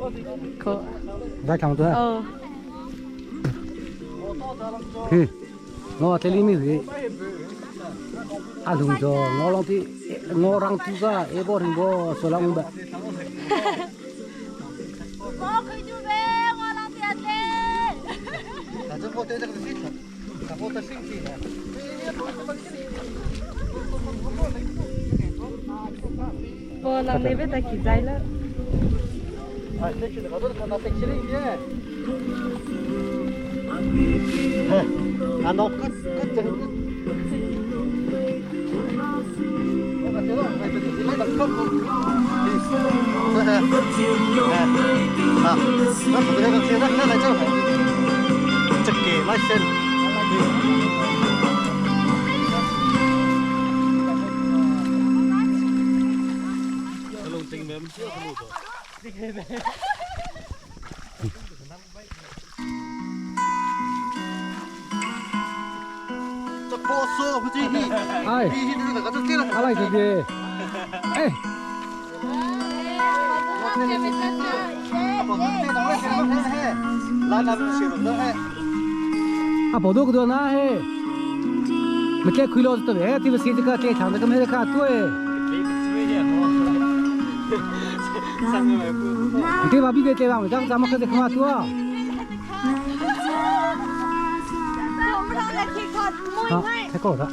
Ko. Vai thang tu. Oh. Hi. Ngo te li mi hi. A lung jo ngo long ti ngo rang tu ka e bo ring bo so lang ba. Bo lang le be ta ki zai la. Ai. Alai tu de. Eh. A bo do ko na he. Me ke khui lo to be ti si ka ke thang da ka me ka tu e. Te ba bi de te ba jang jam ka de khma tu a. Ha, thế cổ đó.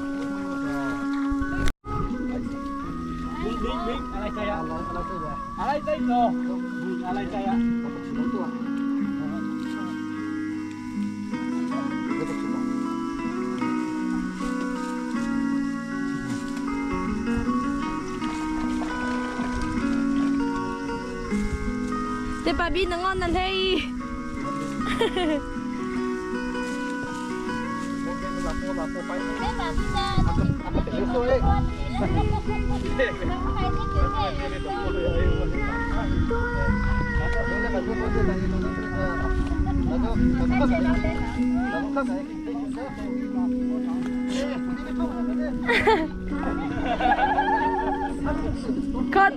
Te pa bi na ngon na lei. Con.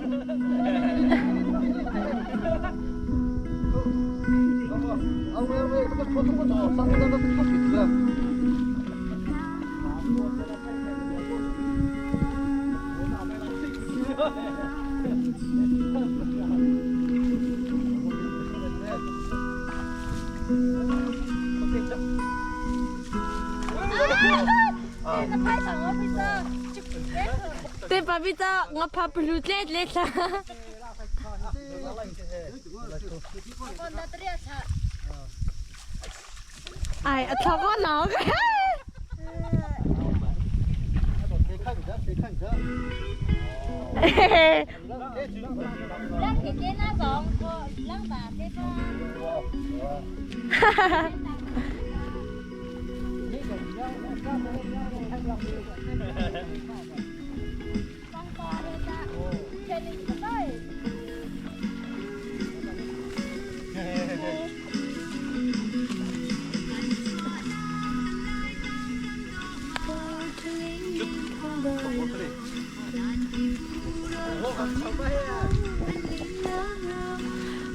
Te pa bi ta nga pa plu tle tle tla. Ai a thok o nok.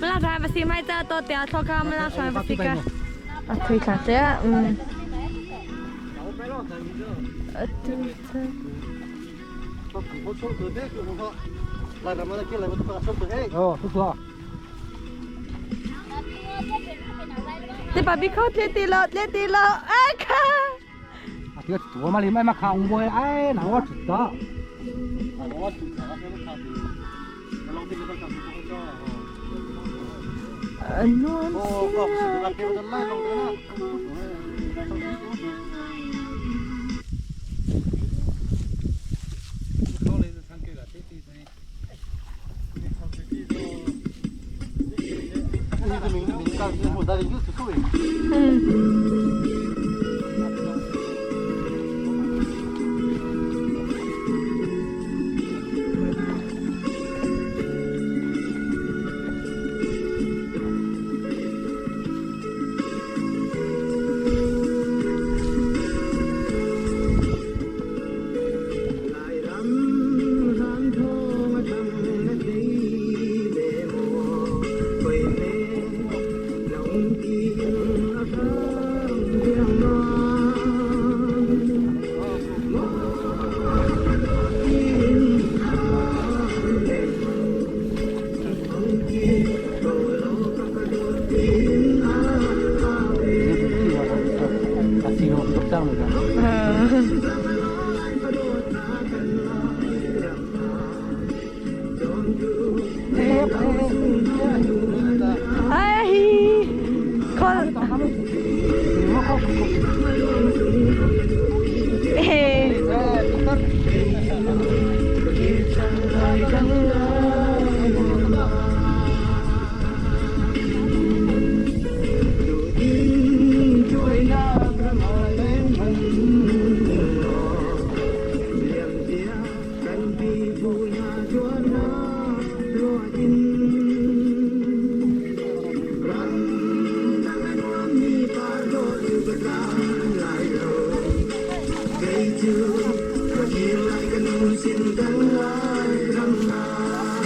Mala try ba si mai ta to te a thok ka mala try ba si ka. A thui kha te A thui kha. Ờ, thuốc lọ. Te pa bi kho tle ti lo tle ti lo. A kha. À, thì tôi mà đi mai mà khang bôi ai nào có chụp đó. Nuam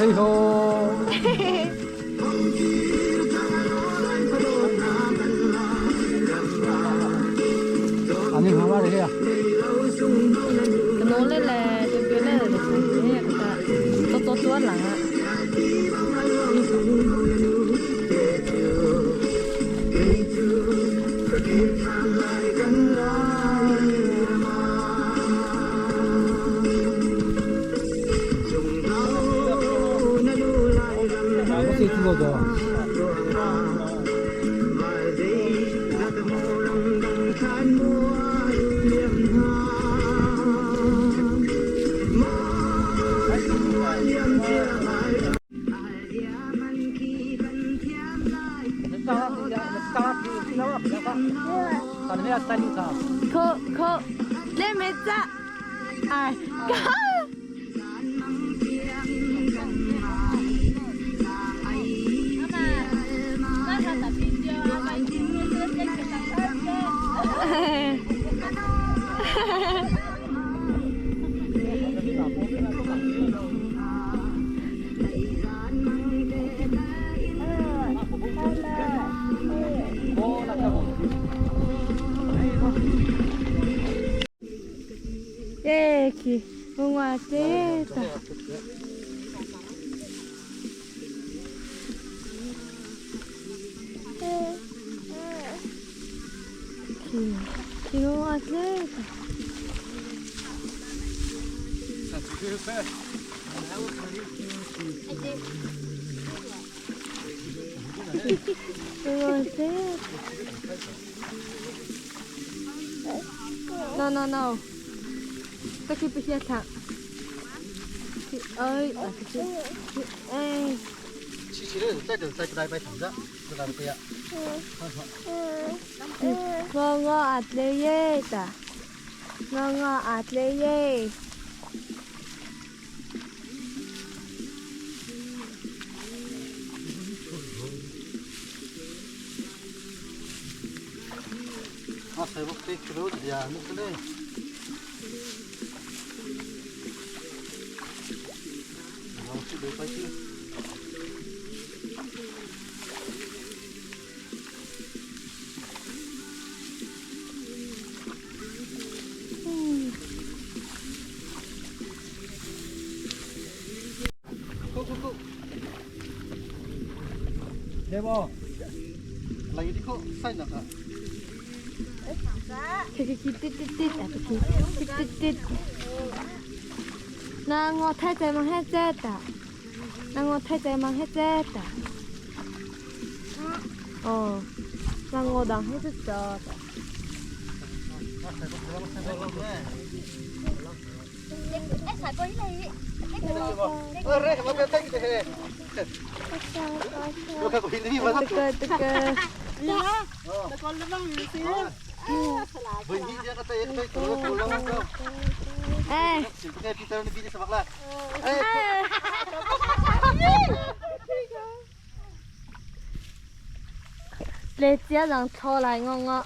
Hei ho. Ani hama re ya. 个侬来来，就别来了，就做做做人啊。 我谁知道的？可可，你没在？哎，哥。耶，去，我这的。去，去我这的。我这。No no no. 这去不现场。哎，哎。其实在这在来摆场子，这来不呀？我我阿嘞耶的，我我阿嘞耶。啊，才不飞去了呀，那个嘞。我去没关系。Go go go！来不？来一个晒那个。去去去，滴滴滴，啊去滴滴滴。那我太在忙还在的，那我太在忙还在的。哦，那我当还是做的。这个这个。哎。来家人炒来我我。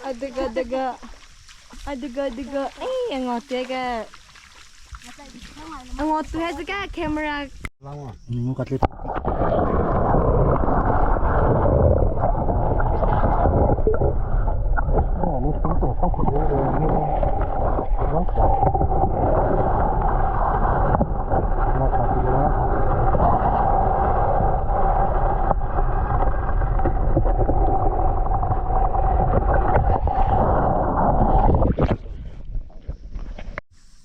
啊这个这个，啊这个这个，哎，我这个，我对这个 camera。我感觉。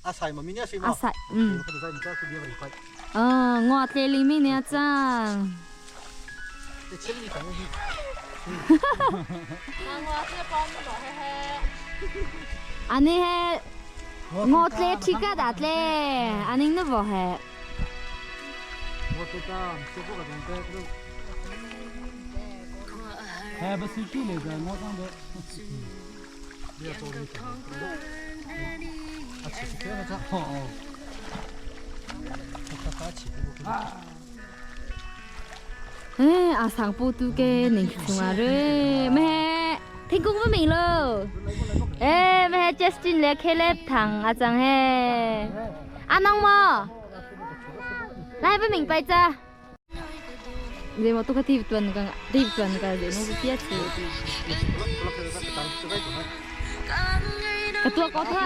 A sai. Ngwa tle li mi ne chang. Ani he ngo tle thika da tle aning na bo he. He ba si ki le ga ngo tang de. Eh, a sang pu tu ke ning chung a re. Me thingkung va ming lo. Eh, me Justin le Caleb thang a chang he. A nong mo. Lai va ming pai cha. Dei mo tu ka ti tuan ka ti tuan ka dei mo pia chi. Ka tua ko tha.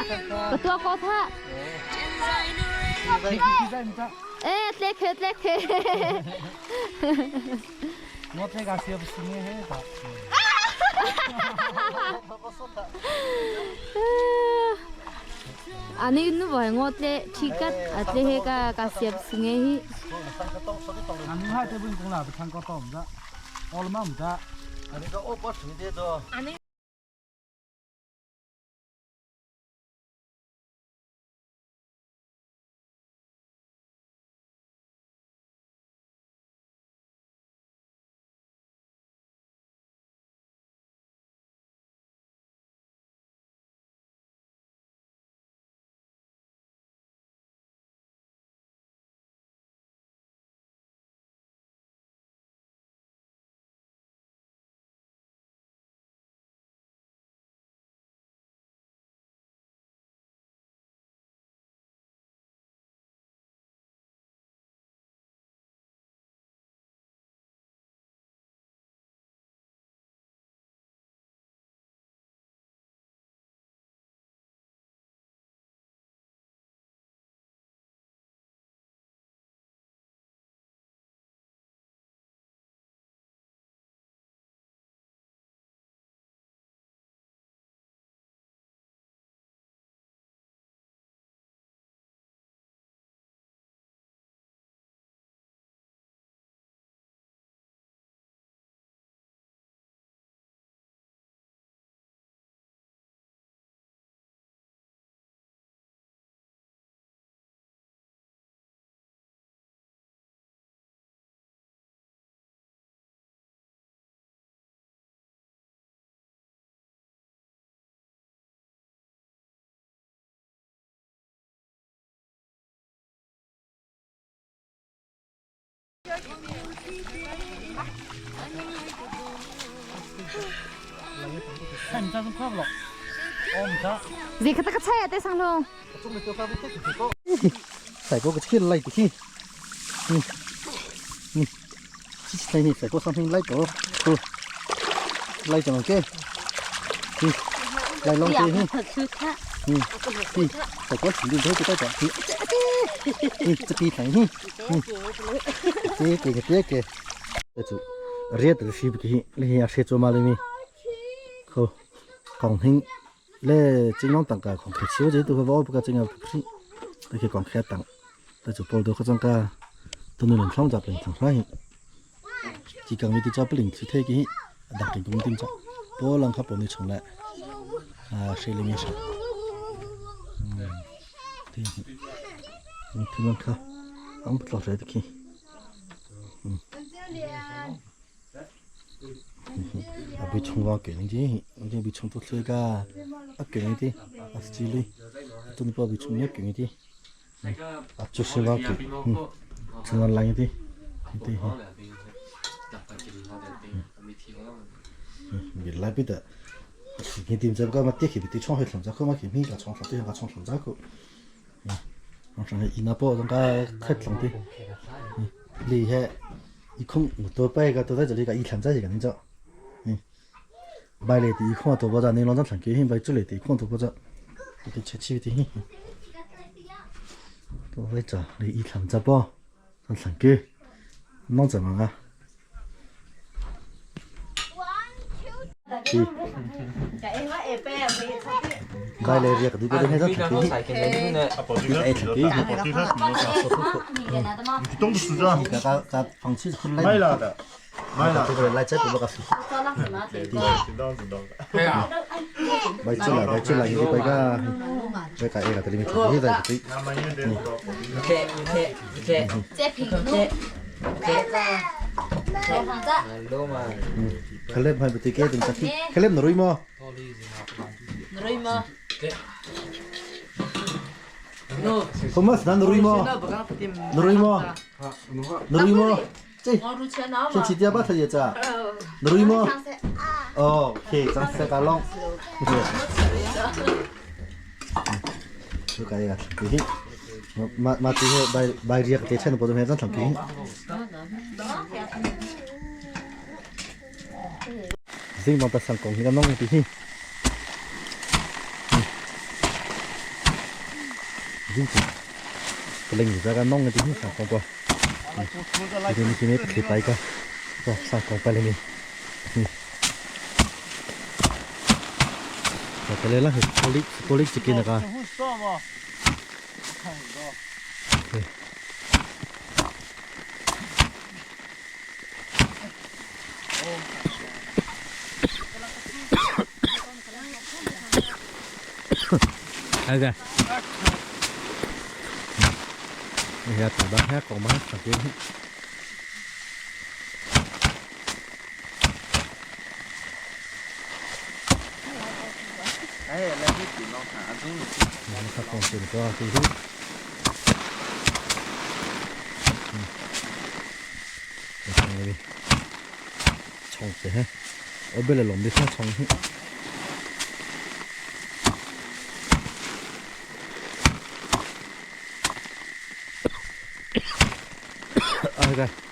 Ka tua ko tha. Eh, tle khe tle khe. Ngo tle ga sia ba si nge he ta. Ani nu boy ngo tle thikat atle he ka ka siap singe hi. Ani ha te bun kong la ba thang ko tom da. All mam da. Kan ta sung khop lo. Om ta. Gì ka ta ka chai ate sang long. 赛过个去来的去。嗯嗯，这是赛过商品来个，好，来怎么个？嗯，来弄些嗯，嗯，赛过前面都个带着，嗯，这边看嗯，这个这个，这就热的是不去，你要谁做嘛的咪？好，讲听，咧正当大家讲开小姐都会我不个正要不是，都去讲开档，那就报到嗰种个，都能创造变成啥样？chỉ cần đi cho bình chỉ thấy cái đặc điểm công tin cho bố lần khắp bộ này chống lại à sẽ lên miếng thì thì lần khắp ông bắt đầu rồi thì à bị冲vào cái gì ông bị冲tốt rồi cả à cái gì à chỉ đi tôi bảo bị冲nhớ cái gì à chút xíu vào cái冲vào lại đi đi 来不得，你点这个嘛？点开点窗户，从这个嘛，前面个窗户对个窗户这个，嗯，我上一那包人家太冷的，嗯，厉害，一空我多摆个都在这里个一看这个你知，嗯，买来的一空多不着，你老张长给买这里的一空多不着，你得吃起的，多来着，你一看这包，长长给，弄怎么啊？ Bai le riak du ko he za thaki hi ai thaki ka ka ka phang chi khun lai ka lai chat ba ka su bai chula bai chula hi bai ka bai ka e ka tali mi thaki dai ti Caleb hai bati ke tum taki Caleb na rui mo Thomas na rui mo na rui mo na rui mo Cei Chen chi tia ba thai cha na rui mo Oh okay chang se ka long Su ka ya hi ma ma ti he bai bai riak te chen po he chan thang ki Zing bang ta sang kong hi ka nong ti hi Zing ti Peling ni ka nong ti hi sang kong ko Ti ni ki me phli pai ka to sang kong pa le ni Ka le la he polik polik chicken ka Okay. Ya, ta ha còn má thằng kia. Nó còn tiền có thì hút. Chong te he. O bele lom bi kha chong hi. Okay.